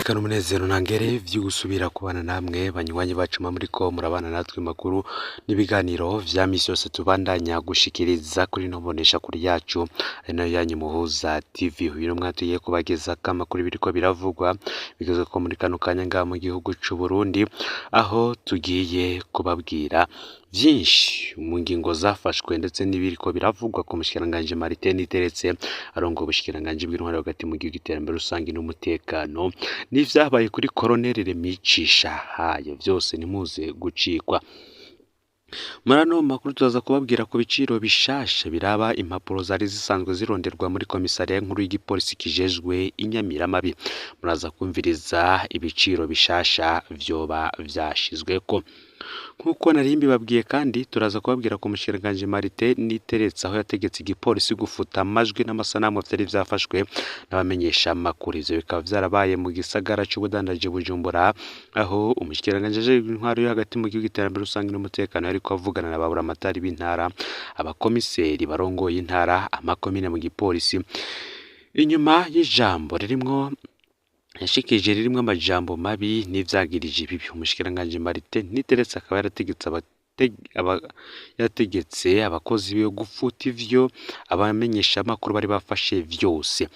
N'iteka n'umunezero ntangere vyo gusubira kubana namwe banywanyi bacu muba muriko murabana natwe makuru n'ibiganiro vya misi yose tubandanya gushikiriza kuri ino mboneshakure yacu ari nayo yanyu Muhuza TV. Uyu n'umwanya tugiye kubagezako amakuru biriko biravugwa bigezweko muri kano kanya ngaha mu gihugu c'Uburundi, aho tugiye kubabwira vyinshi mu ngingo zafashwe ndetse n'ibiriko biravugwa ku mushikiranganji Martin Niteretse arongoye ubushikiranganji bw'intwaro hagati mu gihugu, iterambere rusangi n'umutekano, n'ivyabaye kuri Colonel Remicishahayo vyose ntimuze gucikwa. Muri ano makuru turaza kubabwira ku biciro bishasha biraba impapuro zari zisanzwe zironderwa muri komisariya nkuru y'igipolisi kijejwe inyamiramabi. Muraza kumviriza ibiciro bishasha vyoba vyashizweko. Nk'uko nari mbibabwiye kandi turaza kubabwira ku mushikiranganji Martin Niteretse aho yategetse igipolisi gufuta amajwi n'amasanamu vyari vyafashwe n'abamenyeshamakuru. Ivyo bikaba vyarabaye mu gisagara c'ubudandaji Bujumbura, aho umushikiranganji ajejwe intwaro yo hagati mu gihugu, iterambere rusangi n'umutekano yariko avugana na ba buramatari b'intara, abakomiseri barongoye intara, amakomine mu gipolisi. Inyuma y'ijambo ririmwo yashikirije ririmwo amajambo mabi n'ivyagirije ibibi, umushikiranganji Martin Niteretse akaba yarategetse abakozi biwe gufuta ivyo abamenyeshamakuru bari bafashe vyose.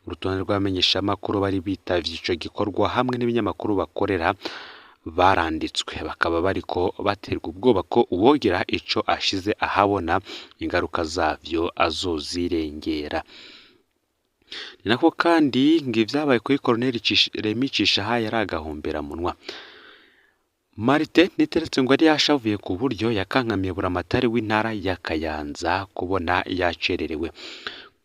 Urutonde rw'abamenyeshamakuru bari bitavye ico gikorwa hamwe n'ibinyamakuru bakorera baranditswe, bakaba bariko baterwa ubwoba ko uwogira ico ashize ahabona ingaruka zavyo azozirengera. Ni nako kandi ngo ivyabaye kuri Colonel Remicishahayo ari agahomberamunwa. Martin Niteretse ngo yari yashavuye ku buryo yakankamiye buramatari w'intara ya Kayanza kubona yacererewe.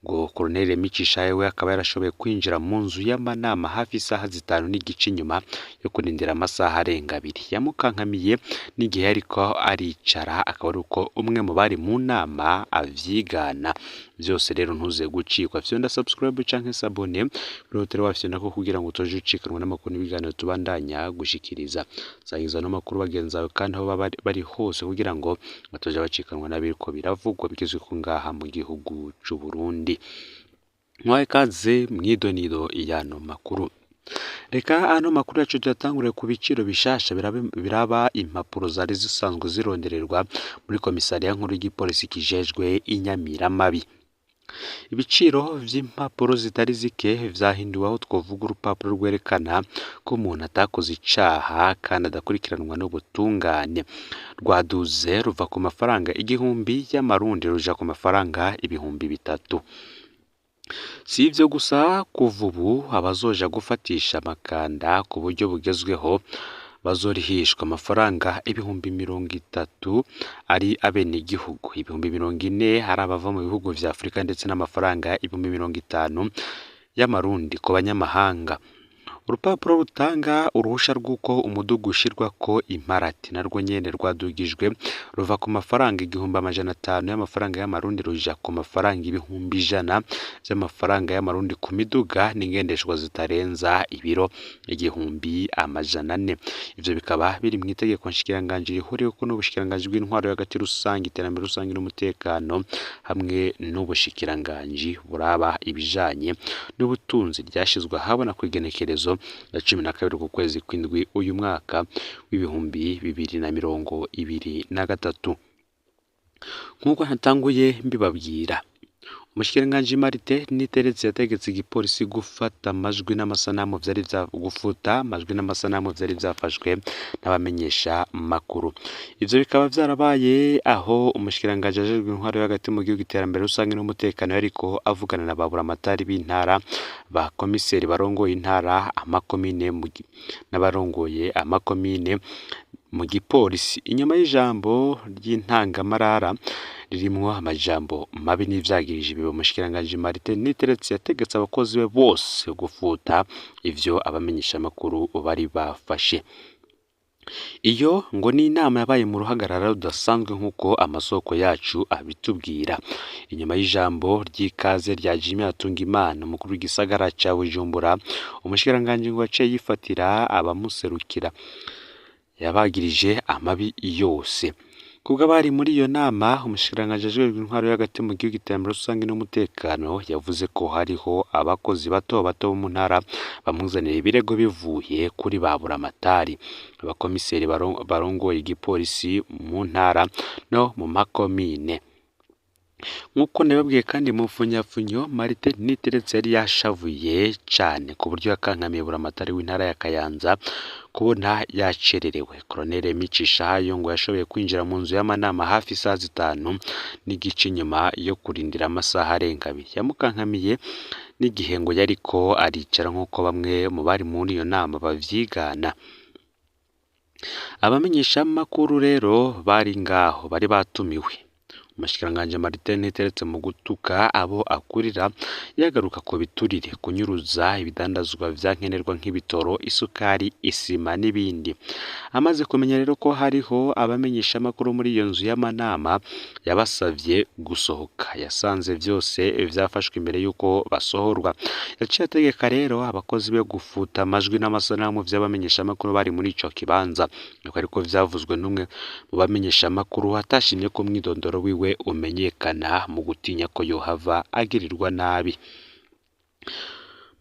Ngo Colonel Remicishahayo we akaba yarashoboye kwinjira mu nzu y'amanama hafi isaha 5:15 inyuma yo kurindira amasaha arenga abiri. Yamukankamiye n'igihe yariko aricara, akaba ari uko umwe mu bari mu nama avyigana. Vyose rero ntuze gucikwa, fyonda subscribe canke s'abonner urotero wafyondako kugira ngo utoje ucikanwa n'amakuru n'ibiganiro tubandanya gushikiriza. Sangiza ano makuru bagenzi bawe kandi aho baba bari hose kugira ngo batoja bacikanwa n'abiriko biravugwa bigezweko ngaha mu gihugu c'Uburundi. Mwahe ikaze mw'idonido y'ano makuru. Reka ano makuru yacu tuyatangurire ku biciro bishasha biraba impapuro zari zisanzwe zirondererwa muri komisariya nkuru y'igipolisi kijejwe inyamiramabi. Ibiciro vy'impapuro zitari zike vyahinduwe, aho twovuga urupapuro rwerekana ko umuntu atakoze icaha kandi adakurikiranwa n'ubutungane. Rwaduze ruva ku mafaranga 1000 y'amarundi ruja ku mafaranga 3000. Si ivyo gusa, kuva ubu abazoja gufatisha amakanda ku buryo bugezweho bazorihishwa amafaranga 30,000 ari abenegihugu, 40,000 ari abava mu bihugu vya Afurika ndetse n'amafaranga 50,000 y'amarundi ku banyamahanga. Urupapuro rutanga uruhusha rw'uko umuduga ushirwako imparati narwo nyene rwadugijwe ruva ku mafaranga 1500 y'amafaranga y'amarundi ruja ku mafaranga 100,000 vy'amafaranga y'amarundi ku miduga n'ingendeshwa zitarenza ibiro 1400. Ivyo bikaba biri mw'itegeko nshikiranganji rihuriweko n'ubushikiranganji bw'intwaro yo hagati rusangi, iterambere rusangi n'umutekano hamwe n'ubushikiranganji buraba ibijanye n'ubutunzi, ryashizwe ahabona kw'igenekerezo ya 12 ku kwezi kw'indwi uyu mwaka w'2023. Nk'uko natanguye mbibabwira, umushikiranganji Martin Niteretse yategetse igipolisi gufata amajwi n'amasanamu vyari gufuta amajwi n'amasanamu vyari vyafashwe n'abamenyesha makuru. Ivyo bikaba vyarabaye aho umushikiranganji ajejwe intwaro yo hagati mu gihugu, iterambere rusangi n'umutekano yariko avugana na ba buramatari b'intara, ba komiseri barongoye intara, amakomine n'abarongoye amakomine mu gipolisi. Inyuma y'ijambo ry'intangamarara ririmwo amajambo mabi n'ivyagirije ibibi, umushikiranganji Martin Niteretse yategetse abakozi be bose gufuta ivyo abamenyeshamakuru bari bafashe. Iyo ngo ni inama yabaye mu ruhagarara rudasanzwe nk'uko amasoko yacu abitubwira. Inyuma y'ijambo ry'ikaze rya Jimmy Hatungimana, umukuru w'igisagara ca Bujumbura, umushikiranganji ngo yaciye yifatira abamuserukira, yabagirije amabi yose. Kubw'abari muri iyo nama, umushikiranganji ajejwe intwaro yo hagati mu gihugu, iterambere rusangi n'umutekano yavuze ko hariho abakozi bato bato bo mu ntara bamuzanira ibirego bivuye kuri ba buramatari, abakomiseri barongoye igipolisi mu ntara no mu makomine. Nk'uko nabibabwiye kandi mu mfunyafunyo, Martin Niteretse yari yashavuye cane ku buryo yakankamiye buramatari w'intara ya Kayanza kubona yacererewe. Colonel Micishahayo ngo yashoboye kwinjira mu nzu y'amanama hafi isaha 5:30 nyuma yo kurindira amasaha arenga abiri. Yamukankamiye n'igihe ngo yariko aricara nk'uko bamwe mu bari muri iyo nama bavyigana. Abamenyeshamakuru rero bari ngaho bari batumiwe. Umushikiranganji Martin Niteretse mu gutuka abo akurira yagaruka ku biturire, kunyuruza ibidandazwa vyankenerwa nk'ibitoro, isukari, isima n'ibindi. Amaze kumenya rero ko hariho abamenyeshamakuru muri iyo nzu y'amanama, yabasavye gusohoka. Yasanze vyose vyafashwe imbere y'uko basohorwa. Yaciye ategeka rero abakozi be gufuta amajwi n'amasanamu vy'abamenyeshamakuru bari muri ico kibanza. Nuko ariko vyavuzwe n'umwe mu bamenyeshamakuru atashimye ko umwidondoro wiwe umenyekana mu gutinya ko yohava agirirwa nabi.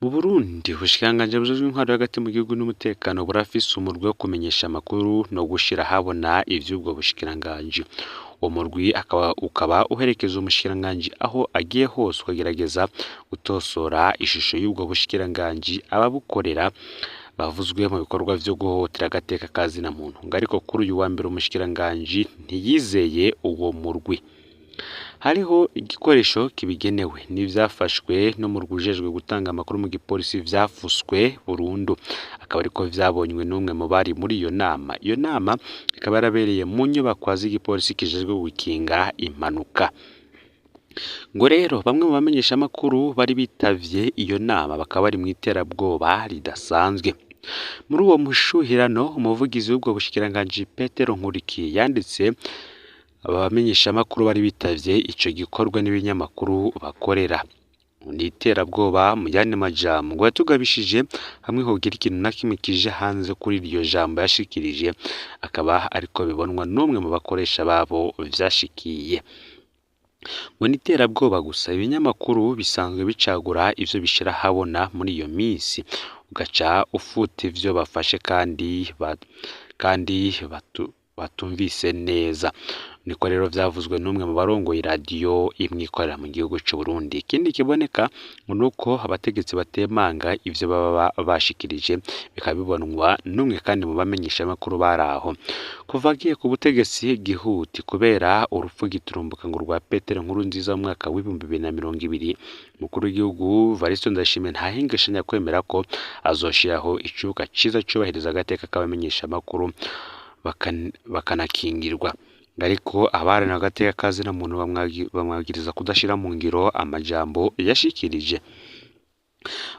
Mu Burundi, ubushikiranganji bujejwe intwaro hagati mu gihugu n'umutekano burafise umurwi wo kumenyesha amakuru no gushira ahabona ivy'ubwo bushikiranganji. Uwo murwi ukaba uherekeza umushikiranganji aho agiye hose, ukagerageza gutosora ishusho y'ubwo bushikiranganji ababukorera bavuzwe mu bikorwa vyo guhohotera agateka ka zina muntu. Ngo ariko kuri uyu wa mbere umushikiranganji ntiyizeye uwo murwi. Hariho igikoresho kibigenewe n'ivyafashwe n'umurwi ujejwe gutanga amakuru mu gipolisi vyafuswe burundu, akaba ariko vyabonywe n'umwe mu bari muri iyo nama. Iyo nama ikaba yarabereye mu nyubakwa z'igipolisi kijejwe gukinga impanuka. Ngo rero bamwe mu bamenyeshamakuru bari bitavye iyo nama bakaba bari mw'iterabwoba ridasanzwe. Muri uwo mushuhirano, umuvugizi w'ubwo bushikiranganji Petero Nkurikiye yanditse abamenyeshamakuru bari bitavye ico gikorwa n'ibinyamakuru bakorera. Ni iterabwoba mu yandi majambo, ngo yatugabishije hamwe hogira ikintu na kimwe kije hanze kuri iryo jambo yashikirije, akaba ariko bibonwa n'umwe mu bakoresha babo vyashikiye. Ngo ni iterabwoba gusa, ibinyamakuru bisanzwe bicagura ivyo bishira ahabona muri iyo minsi, ugaca ufuta ivyo bafashe kandi batumvise neza. Niko rero vyavuzwe n'umwe mu barongoye iradiyo imwe ikorera mu gihugu c'u Burundi. Ikindi kiboneka ngo nuko abategetsi batemanga ivyo baba bashikirije, bikaba bibonwa n'umwe kandi mu bamenyeshamakuru bari aho. Kuva agiye ku butegetsi gihuti kubera urupfu giturumbuka ngo rwa Petero Nkurunziza mu mwaka w'2020, umukuru w'igihugu Varisito Ndayishimiye ntahengeshanya kwemera ko azoshiraho icuka ciza cubahiriza agateka k'abamenyeshamakuru bakanakingirwa. Ariko abaharanira agateka ka zina muntu bamwagiriza kudashira mu ngiro amajambo yashikirije.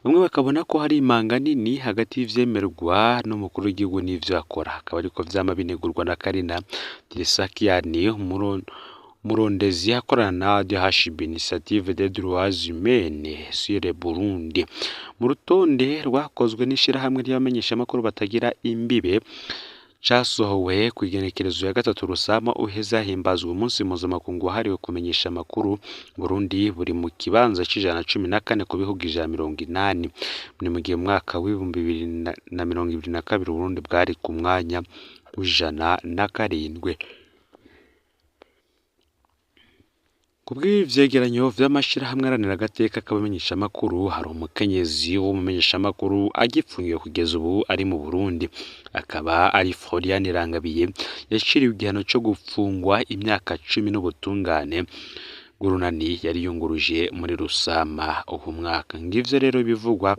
Bamwe bakabona ko hari imanga nini hagati y'ivyemerwa n'umukuru w'igihugu n'ivyo akora, akaba ariko vyama binegurwa na Karina Tirisakian, umurondezi akorana na ADHB, Initiative des droits humains sur le Burundi. Mu rutonde rwakozwe n'ishirahamwe ry'abamenyeshamakuru batagira imbibe casohowe kw'igenekerezo ya 3 Rusama uheze himbazwa umunsi mpuzamakungu wahariwe kumenyesha amakuru, Burundi buri mu kibanza c'114 ku bihugu 180. Ni mu gihe mu mwaka w'2022 Burundi bwari ku mwanya w'107. Kubw'ivyegeranyo vy'amashirahamwe aharanira agateka k'abamenyeshamakuru, hari umukenyezi w'umumenyeshamakuru agipfungiwe kugeza ubu ari mu Burundi, akaba ari Floriane Irangabiye, yaciriwe igihano co gupfungwa imyaka 10 n'ubutungane bw'urunani yari yunguruje muri Rusama uwu mwaka. Ngivyo rero bivugwa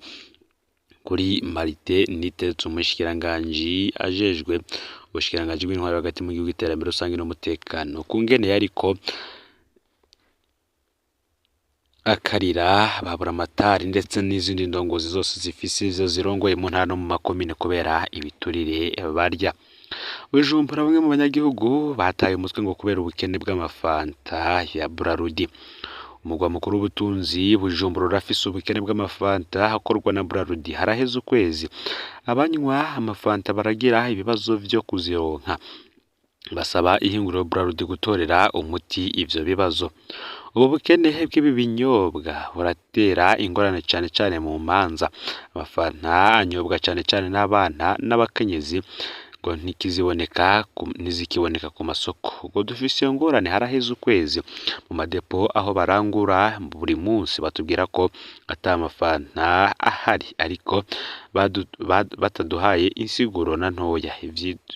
kuri Martin Niteretse, umushikiranganji ajejwe ubushikiranganji bw'intwaro hagati mu gihugu, iterambere rusangi n'umutekano, kungene yariko akarira baburamatari ndetse n'izindi ndongozi zose zifise ivyo zirongoye mu ntara no mu makomine kubera ibiturire barya. Bujumbura, bamwe mu banyagihugu bataye umutwe ngo kubera ubukene bw'amafanta ya Brarudi. Umugwa mukuru w'ubutunzi Bujumbura urafise ubukene bw'amafanta akorwa na Brarudi. Haraheze ukwezi abanywa amafanta baragira ibibazo vyo kuzironka. Basaba ihinguriro Brarudi gutorera umuti ivyo bibazo. Ubu bukene bw'ibi binyobwa buratera ingorane cane cane mu manza. Amafanta anyobwa cane cane n'abana n'abakenyezi ngo ntizikiboneka ku masoko. Ngo dufise iyo ngorane haraheze ukwezi mu madepo aho barangura buri munsi batubwira ko ata mafanta ahari, ariko bataduhaye insiguro na ntoya.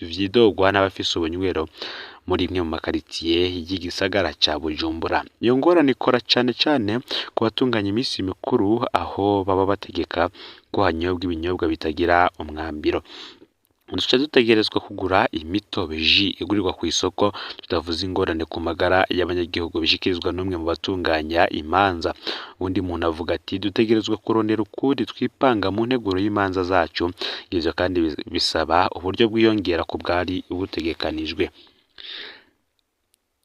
Vyidogwa n'abafise ubunywero muri imwe mu makaritiye y'igisagara ca Bujumbura. Iyo ngorane ikora cane cane ku batunganya imisi mikuru, aho baba bategeka ko hanyobwa ibinyobwa bitagira umwambiro. Duca dutegerezwa kugura imitobe jus igurirwa kw'isoko, tutavuze ingorane ku magara y'abanyagihugu, bishikirizwa n'umwe mu batunganya imanza. Uwundi muntu avuga ati dutegerezwa kurondera ukundi twipanga mu nteguro y'imanza zacu, ivyo kandi bisaba uburyo bwiyongera ku bwari butegekanijwe.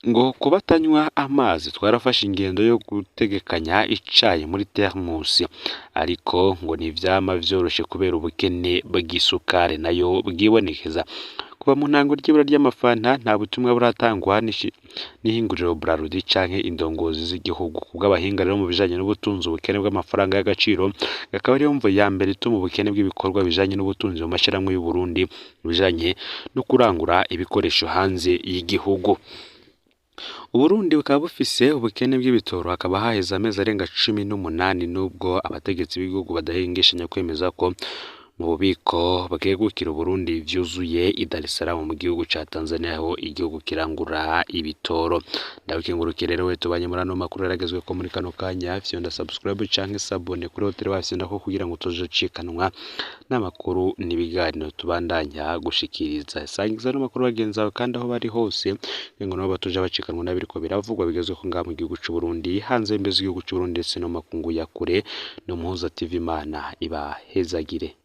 Ngo kubatanywa amazi twarafashe ingendo yo gutegekanya icayi muri thermos, ariko ngo ntivyama vyoroshe kubera ubukene bw'isukari nayo bwibonekeza. Kuva mu ntango ry'ibura ry'amafanta nta butumwa buratangwa n'ihinguriro Brarudi canke indongozi z'igihugu. Kubw'abahinga rero mu bijanye n'ubutunzi, ubukene bw'amafaranga y'agaciro akaba ariyo mvo ya mbere ituma ubukene bw'ibikorwa bijanye n'ubutunzi mu mashirahamwe y'Uburundi mu bijanye no kurangura ibikoresho hanze y'igihugu. Uburundi bukaba bufise ubukene bw'ibitoro, hakaba haheze amezi arenga 18 nubwo abategetsi b'igihugu badahengeshanya kwemeza ko mu bubiko bwegukira Uburundi vyuzuye i Dar es Salaam mu gihugu ca Tanzania, aho igihugu kirangura ibitoro. Ndabikengurukiye rero we tubanye muri ano makuru yaragezweko muri kano kanya. Fyonda subscribe canke s'abonner kuri hoteli wafyondako kugira ngo utazocikanwa n'amakuru n'ibiganiro tubandanya gushikiriza. Sangiza ano makuru bagenzi bawe kandi aho bari hose, kugira ngo nabo batoja bacikanwa n'abiriko biravugwa bigezweko ngaha mu gihugu c'Uburundi, hanze y'imbibe z'igihugu c'Uburundi ndetse no mu makungu ya kure. No Muhuza TV, Imana ibahezagire.